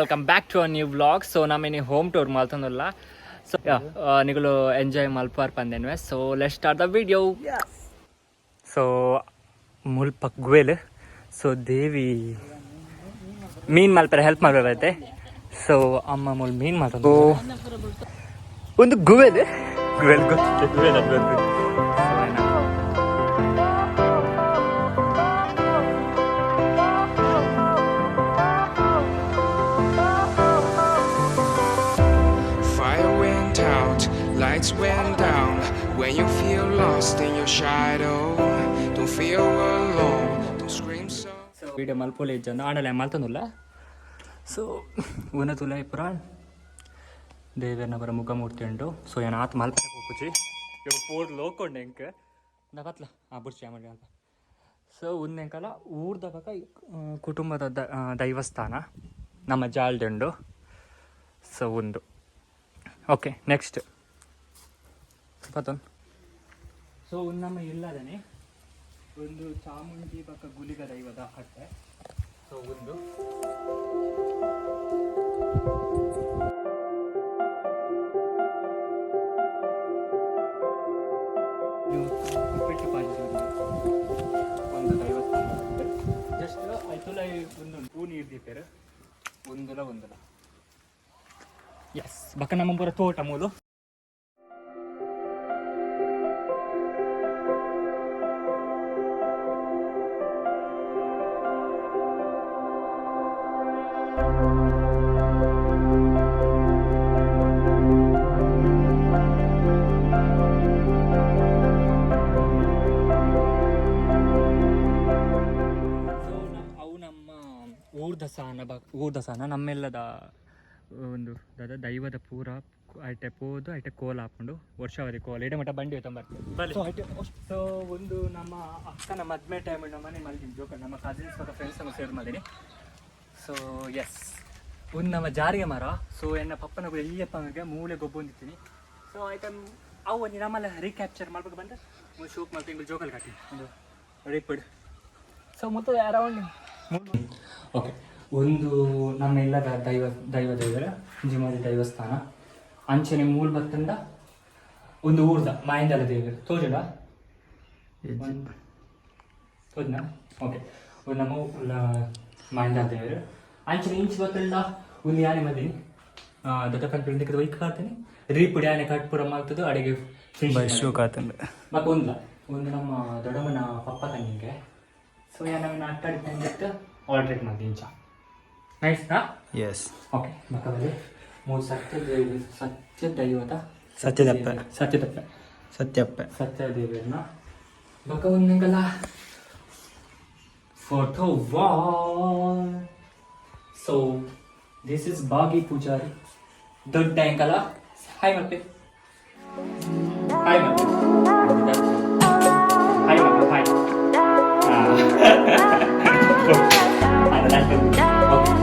Welcome back to a new vlog. So ನಮ್ಮಿನಿ home tour ಮಲ್ತೊಂದುಲ್ಲ. So ನಿಗುಲು enjoy ಮಲ್ಪಾರ್ ಪಂದೆನ್ವೆ. So let's start the video. So ಮುಲ್ಪ ಗುವೆಲ್. ಸೊ ದೇವಿ ಮೀನ್ ಮಲ್ಪರೆ help ಮಲ್ಪೆ. ಸೊ ಅಮ್ಮ ಮುಲ್ ಮೀನ್ ಮಲ್ತೊಂದು. ಒಂದು ಗುವೆಲ್, ಗುವೆಲ್ ಗೊತ್ತಿದೆ, ಗುವೆಲ್ ಅದು ಗೊತ್ತು. So, ಏನ? Fire went out, lights went down. When you feel lost in your shadow, don't feel alone, don't scream so. So video ಮಲ್ಪೊಲಿ ಇಜ್ಜಂದು ಆಂಡಲ ಮಲ್ತೊಂದುಲ್ಲ. ಸೊ ಉನ ತುಲೈ ಪುರ ದೇವೆರ್ನ ಪುರ ಮುಖಮೂರ್ತಿ ಉಂಡು. ಸೊ ಏನ ಆತ್ ಮಲ್ಪರೆ ಪೋಪುಜಿ, ಇವ ಪೋರ್ ಲೋಕೊಂಡೆ ಎಂಕ್ ಇಂದ ಬತ್ಲ ಆ ಬುಡ್ಚಿ ಆಮಡಿ ಅಲ್ಪ. ಸೊ ಉಂದೆಂಕಲ ಊರ್ದ ಬಕ ಕುಟುಂಬದ ದೈವಸ್ಥಾನ ನಮ್ಮ ಜಾಲ್ಡ್ ಉಂಡು. ಸೊ ಒಂದು ಓಕೆ, ನೆಕ್ಸ್ಟ್ ಪತನ್. ಸೊ ನಮ್ಮ ಇಲ್ಲದನೆ ಒಂದು ಚಾಮುಂಡಿ ಬಕ್ಕ ಗುಲಿಗ ದೈವದ ಕಟ್ಟೆ. ಸೊ ಒಂದು ಉಪ್ಪಿಟ್ಟು ಪಾಜಿ ಒಂದು ದೈವಸ್ಥಾನ. ಜಸ್ಟ್ ಐತುಲ ಒಂದು ಹೂ ನೀರು ದೀಪೇರು ಒಂದುಲ ಒಂದುಲ. ಎಸ್, ಬಕ್ಕ ನಮ್ಮ ಪೂರ ತೋಟ ಮೂಲು. ಸೊ ಅವು ನಮ್ಮ ಊರ್ದ ಸಾನ ಬ ಊರ್ದ ಸಾನ ನಮ್ಮೆಲ್ಲದ ಒಂದು ದಾದ ದೈವದ ಪೂರ ಐಟೆ ಪೋದು ಐಟೆ ಕೋಲ ಹಾಕೊಂಡು ವರ್ಷಾವಧಿ ಕೋಲ ಇಡ ಮಟ್ಟ ಬಂಡಿ ಬರ್ತದೆ. ಸೊ ಐಟೆ ಸೊ ಒಂದು ನಮ್ಮ ಅಕ್ಕನ ಮದ್ಮೆ ಟೈಮ್ ನಮ್ಮ ಮನೆ ಮಲ್ದಿನಿ ಜೋಕ ನಮ್ಮ ಕಸಿನ್ಸ್ ಮತ್ತು ಫ್ರೆಂಡ್ಸ್ ನಮ್ಮ ಸೇರ್ ಮಲ್ದಿನಿ. ಸೊ ಎಸ್, ಒಂದು ನಮ್ಮ ಜಾರಿಗೆ ಮರ. ಸೊ ಎನ್ನ ಪಪ್ಪನ ಕೂಡ ಎಲ್ಲಿಯಪ್ಪನಿಗೆ ಮೂಲೆ ಗೊಬ್ಬೊಂದಿತ್ತೀನಿ. ಸೊ ಐಟಮ್ ಅವು ಒಂಜಿ ನಮ್ಮಲ್ಲ ರೀಕ್ಯಾಪ್ಚರ್ ಮಾಡ್ಬೇಕು ಬಂದ್ರೆ ಒಂದು ಶೋಕ್ ಮಾಡ್ತೀನಿ ತಿಂಗಳು ಜೋಕಲ್ ಕಟ್ಟಿ ಒಂದು ರಿಪಿಡ್. ಸೊ ಮೊತ್ತ ಅರೌಂಡ್ ಓಕೆ. ಒಂದು ನಮ್ಮ ಇಲ್ಲದ ದೈವ ದೈವ ದೇವರ ಜಿಮಾದಿ ದೈವಸ್ಥಾನ. ಅಂಚನೆ ಮೂಲ ಬತ್ತಂದ ಒಂದು ಊರ್ದ ಮಾಯಿಂದಲ ದೇವರು ತೋಜುಂಡ ತೋಜುನ. ಓಕೆ, ಒಂದು ನಮ್ಮ ಮಾಯಿಂದಲ ದೇವರು. ಅಂಚನೆ ಇಂಚ್ ಬತ್ತಂಡ ಒಂದು ಯಾನೆ ಮದಿನಿ ದೊಡ್ಡ ಪಂಪಿಂದ ಒಯ್ಕ್ ಕಾಡ್ತೀನಿ ರೀಪುಡಿ ಯಾನೆ ಕಟ್ಪುರ ಮಾಡ್ತದ್ದು ಅಡಿಗೆ ಫಿನಿಶ್. ಆತಂಡ್. ಮಕ್ಕ ಒಂದ್ಲ ಒಂದು ನಮ್ಮ ದೊಡ್ಡಮ್ಮನ ಪಪ್ಪ ತಂಗಿಗೆ. ಸೊ ನಮ್ಮನ್ನ ಅಟ್ಟಾಡಿ ತಂದಿಟ್ಟು ಆಲ್ಟ್ರೇಟ್ ಮಾಡ್ತೀನಿ ಇಂಚ. ನೈಸ್ ನಾ? ಎಸ್. ಓಕೆ, ಮಕ್ಕಳಲ್ಲಿ ಮೂರು ಸತ್ಯ ದೈವ ಸತ್ಯ ದೈವದ ಸತ್ಯದಪ್ಪ. ಸತ್ಯದಪ್ಪ. ಸತ್ಯಪ್ಪ. ಸತ್ಯ ದೇವರನ್ನ ಬಕ್ಕ ಒಂದಂಗಲ್ಲ photo wall. So this is Bagi Pujari ದೊಡ್ಡ ಅಂಕಲ. ಹಾಯ್ ಮತ್ತೆ, ಹಾಯ್ ಮತ್ತೆ, ಹಾಯ್ ಮತ್ತೆ, ಹಾಯ್. ಓಕೆ.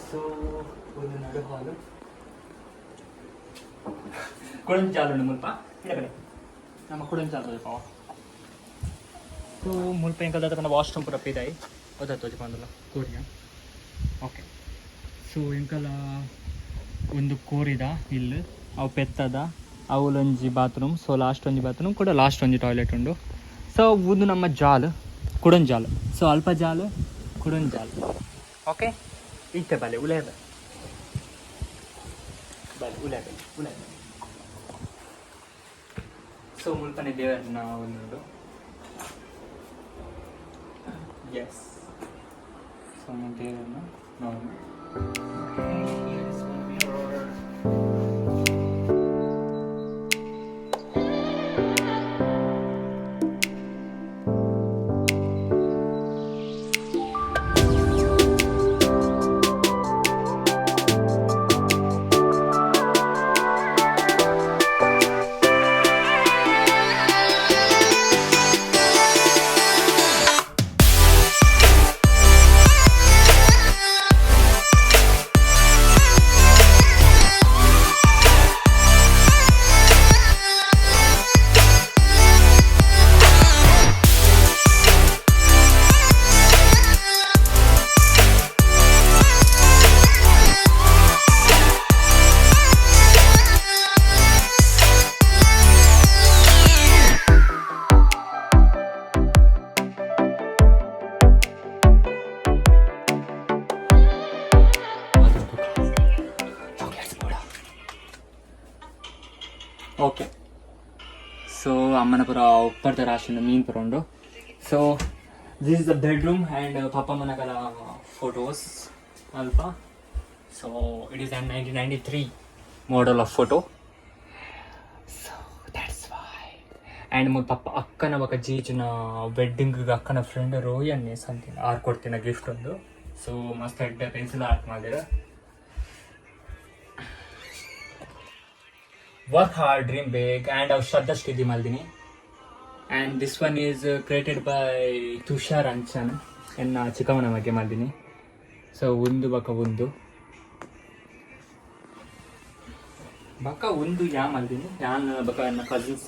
ಸೊ ಒಂದು ನಡು ಹಾಲು ಕುಡಂಚಾಲು ಉಂಡು ಮುಲ್ಪ ಇಡಕಡೆ ನಮ್ಮ ಕುಡಂಚಾಲು ಪಾವ. ಸೊ ಮುಲ್ಪ ಎಂಕಲ್ ದಾದ ವಾಶ್ರೂಮ್ ಪೂರ ಪಿದಾಯಿ ಓದ ತೋಜಿ ಪಂದಲ್ಲ ಕೋರಿಯ. ಓಕೆ, ಸೊ ಎಂಕಲ ಒಂದು ಕೋರಿದ ಇಲ್ಲು, ಅವು ಪೆತ್ತದ ಅವಲೊಂಜಿ ಬಾತ್ರೂಮ್. ಸೊ ಲಾಸ್ಟ್ ಒಂಜಿ ಬಾತ್ರೂಮ್ ಕೂಡ, ಲಾಸ್ಟ್ ಒಂಜಿ ಟಾಯ್ಲೆಟ್ ಉಂಡು. ಸೊ ಒಂದು ನಮ್ಮ ಜಾಲ್. ಕುಡೊಂಜಾಲ್. ಸೊ ಅಲ್ಪ ಜಾಲ್, ಕುಡೊಂಜಾಲ್. ಓಕೆ, ಇತ್ತೆ ಬಲೆ ಉಲೇ ಬಲೆ ಬಲೆ ಉಲೇ ಬಲೆ ಉಲೇ ಬಲೆ. ಸೊ ಮುಲ್ಪನೆ ದೇವರನ್ನ ಒಂದು. ಎಸ್, ಸೊ ದೇವರನ್ನ ನಾವು. Here is one mirror. Chocolates ಕೂಡ. ಓಕೆ, ಸೊ ಅಮ್ಮನ ಪುರ ಉಪ್ಪರ್ದ ರಾಶಿನ ಮೀನ್ ಪುರ ಉಂಡು. So this is the bedroom and ಪಪ್ಪ ಮನಕಲ ಫೋಟೋಸ್ ಅಲ್ಪ. So it is an 1993 model of photo, so that's why. And papa ಅಕ್ಕನ ಬೊಕ ಜೀಜುನ ವೆಡ್ಡಿಂಗ್ ಅಕ್ಕನ ಫ್ರೆಂಡ್ ರೋಯನ್ನೇ ಸಮಥಿಂಗ್ ಆರ್ ಕೊಡ್ತಿನ ಗಿಫ್ಟ್ ಒಂದು. ಸೊ ಮಸ್ತ್ ಎಡ್ಡೆ ಪೆನ್ಸಿಲ್ ಆರ್ಟ್ ಮಾಡಿರ. "Work hard, dream big." And ಅವು ಶ್ರದ್ಧಾ ಮಲ್ದಿನಿ. And this one is created by Tushar Anchan. ಎನ್ನ ಚಿಕ್ಕಮ್ಮನ ಬಗ್ಗೆ ಮಲ್ದಿನಿ. ಸೊ ಒಂದು ಬಕ ಒಂದು ಬಕ ಒಂದು ಯಾ ಮಲ್ದಿನಿ ಯಾನ್ ಬಕ ಎನ್ನ ಕಸಿನ್ಸ್.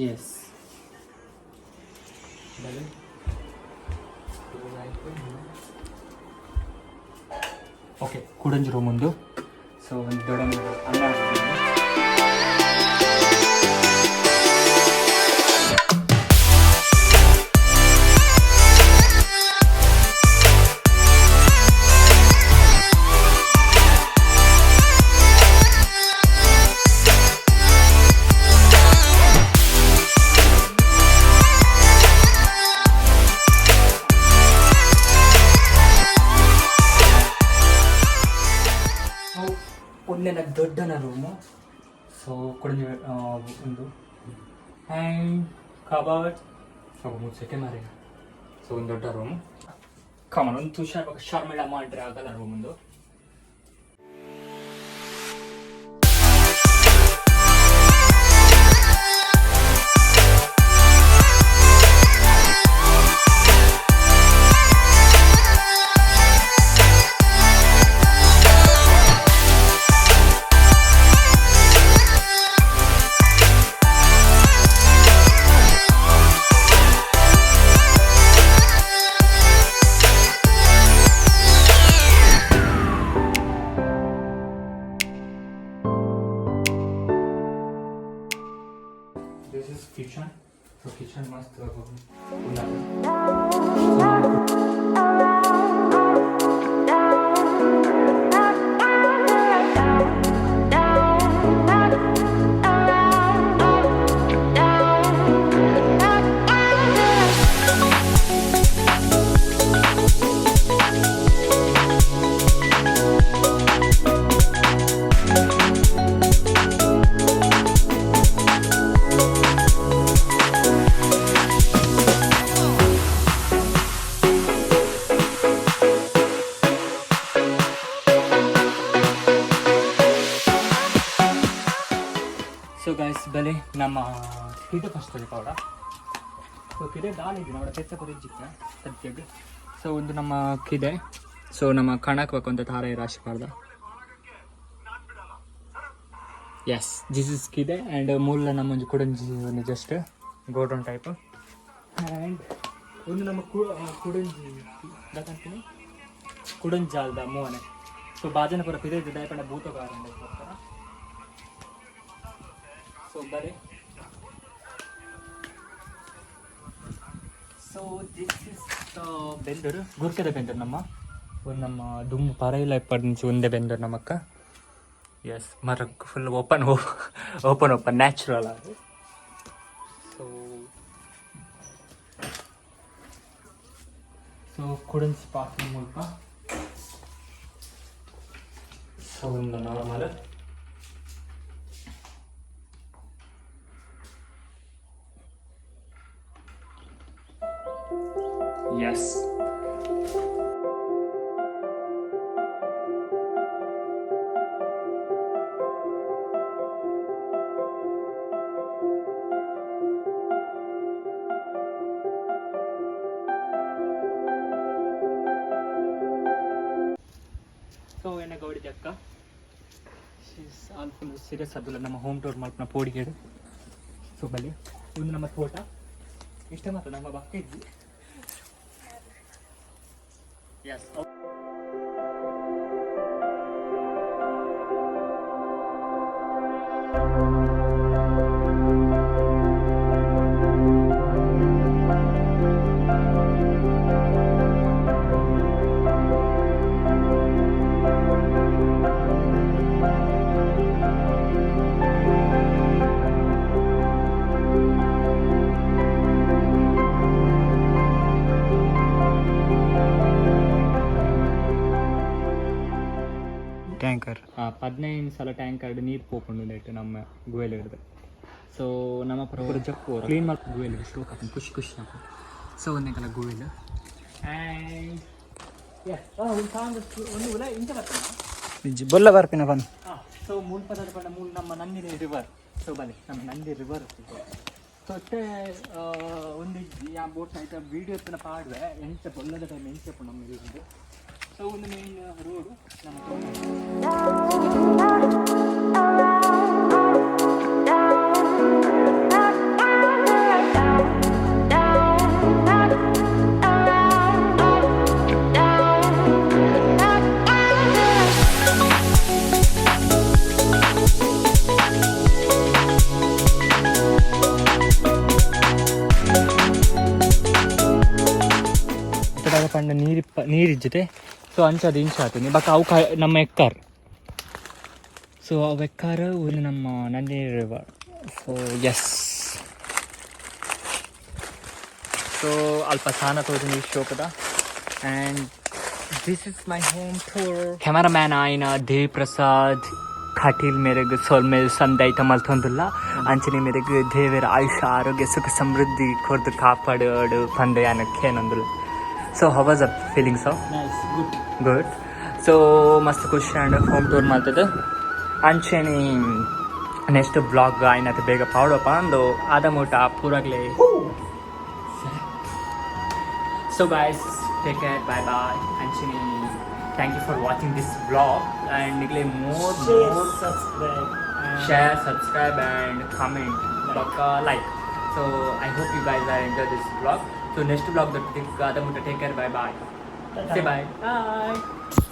ಎಸ್, ಓಕೆ, ಕುಡಂಜಿ ರೂಮ್ ಒಂದು. ಸೊ ಒಂದು ದೊಡ್ಡ ಅನ್ನ. ಸೊ ಒಂದೆನ ದೊಡ್ಡನ ರೂಮು. ಸೊ ಕುಡಂಜಿ ಒಂದು ಆ್ಯಂಡ್ ಕಬರ್ಡ್. ಸೊ ಮೂರು ಸೆಕೆ ಮಾರಿ. ಸೊ ಒಂದು ದೊಡ್ಡ ರೂಮು, ಕಾಮನ್. ಒಂದು ತುಷಾರ್ ಶರ್ಮಿಳ ಮಾಡ್ರೆ ಆಗಲ್ಲ ರೂಮ್ ಒಂದು. This is kitchen. So kitchen ಮಸ್ತ್ ಉಂಡಾಗ. ಸೊ ಗೈಸ್, ಬಲೆ ನಮ್ಮ ಕಿದೆ ಫಸ್ಟ್ ಪೌಡ. ಸೊ ಕಿದೆ ದಾಲ್ ಇದೆ ನೋಡ ಪೆತ್ತ ಕೊರಿಜಿಕ್ಕ ಸದ್ಯಕ್ಕೆ. ಸೊ ಒಂದು ನಮ್ಮ ಕಿದೆ. ಸೊ ನಮ್ಮ ಕಣಕ್ ಅಂತ ತಾರ ರಾಶಿ ಪಾಡ್ದ. ಎಸ್, this is ಕಿದೆ. ಆ್ಯಂಡ್ ಮೂಲ ನಮ್ಮ ಒಂಜಿ ಕುಡಂಜಿ ಒಂದು ಜಸ್ಟ್ ಗೋಡೌನ್ ಟೈಪ್. ಆ್ಯಂಡ್ ಒಂದು ನಮ್ಮ ಕುಡಂಜಿ ದಾಕಂತೀನಿ ಕುಡಂಜಾಲ್ದ ಮೋನೆ. ಸೊ ಬಾಜನಪುರ ಪಿದೆ ದಾಯಪಂಡ ಭೂತಗಾರ. ಸೊ ಬರೀ. ಸೊ this is the Bendur, ಗುರ್ಕೆದ Bendur ನಮ್ಮ ಒಂದು ನಮ್ಮ ದುಮ್ಮು ಪರೈಲ ಇಪ್ಪರ್ದಿಂಚಿ ಒಂದೇ ಬೆಂದೂರು ನಮ್ಮಕ್ಕ. ಎಸ್, ಮರಕ್ಕೆ full open open open natural ಅದು. ಸೊ ಸೊ ಕುಡನ್ಸ್ ಪಾರ್ಕಿಂಗ್ ಮುಲ್ಪ. ಸೊ ಒಂದು ನಾರ್ಮಲ್. ಎಸ್, ಸೊ ಎನ್ನ ಗೌಡಿ ಅಕ್ಕ, ಶೀಸ್ ಆಲ್ ಫುಲ್ ಸೀರಿಯಸ್ ಅದುಲ್ಲ. ನಮ್ಮ ಹೋಮ್ ಟೂರ್ ಮಲ್ಪನ ಪೋಡಿಗೇಡು. ಸೊ ಬಲ್ಲಿ ಒಂದು ನಮ್ಮ ತೋಟ. ಇಷ್ಟ ಮಾತ್ರ ನಮ್ಮ ಬಾಕಿ ಇದ್ವಿ. ಎಸ್. ಟ್ಯಾಂಕರ್. 15 ಸಲ ಟ್ಯಾಂಕರ್ ನೀರು ಪೋಪುಂಡು ಉಂದೆಟ್ ನಮ್ಮ ಗುವೆಲ್ ಹಿಡ್ದು. ಸೊ ನಮ್ಮ ಪೂರ ಜಪ್ಪು ಕ್ಲೀನ್ ಮಾಡಿ ಗುವೆಲ್ ಶೋಕ್ ಆಪುಂಡು, ಖುಷಿ ಖುಷಿ ಆಪುಂಡು. ಸೊ ಒಂದೇ ಗುವೆಲ್. ಆ್ಯಂಡ್ ಒಂದು ಉಲ ಇಂಚ ಬರ್ತದೆ. ಬೊಲ್ಲ ಬರ್ಪಿನ ಪನ್. ಸೊ ಮುಲ್ಪದ ಪಂಡ ಮೂಲು ನಮ್ಮ ನಂದಿನಿ ರಿವರ್. ಸೊ ಬಲೆ ನಮ್ಮ ನಂದಿ ರಿವರ್. ಸೊ ಇತ್ತೆ ಒಂದು ಯಾ ಬೋಟ್ ಐತ ವೀಡಿಯೋ ಎತ್ತನ ಪಾಡುವೆ ಎಂಚ ಬೊಲ್ಲದ ಟೈಮ್ ಎಂಚ ನಮ್ಮ ಇದು. ಸೊ ಒಂದು ಮೇನ್ ರೋಡು ನಮ್ಮ ತೋಟ. ಇತ್ತದಾಗ ಪಂಡ ನೀರಿಪ್ಪ ನೀರಿಜ್ಜತೆ. ಸೊ ಅಂಚ ಅದು ಇಂಚ ಆತೀನಿ ಬಟ್ ಅವು ನಮ್ಮ ಎಕ್ಕಾರ್. ಸೊ ಅವು ಎಕ್ಕಾರ ಊರು ನಮ್ಮ ನಂದಿನಿ ರಿವರ್. ಸೊ ಎಸ್, ಸೊ ಅಲ್ಪ ಸಾನ ತೋಜಿನ ಈ ಶೋಕದ. And this is my home tour. Cameraman ಆಯಿನ ದೇವಿ ಪ್ರಸಾದ್ ಖಟೀಲ್ ಮೇರೆಗ್ ಸೊಲ್ಮೆಲ್ ಸಂದೈತ ಮಲ್ತೊಂದುಲ್ಲ. ಅಂಚನೆ ಮೇರೆಗ್ ದೇವೆರ್ ಆಯುಷ ಆರೋಗ್ಯ ಸುಖ ಸಮೃದ್ಧಿ ಕೊರ್ದು ಕಾಪಾಡು ಪಂದೆ ಕೇನೊಂದುಲ್ಲ. So how was a feelings of? Nice, good. Good. So ಮಸ್ತ್ ಖುಷಿ ಆಂಡ್ ಹೋಮ್ ಟೂರ್ ಮಲ್ತದ್ದು. ಅಂಚೆನೆ ನೆಕ್ಸ್ಟ್ ಬ್ಲಾಗ್ ಆಯ್ನತ್ ಬೇಗ ಪಾಡಪ್ಪ ಅಂದು ಆದ ಮೂಟ ಪೂರಾಗ್ಲೇ. So guys, take care, bye bye. ಅಂಚೆನೆ thank you for watching this vlog and ನಿಗ್ಲೆ more more subscribe. Share, subscribe and comment, ಬೊಕ್ಕ like. So I hope you guys are enjoy this vlog. So next vlog that take care, bye bye. Say bye bye.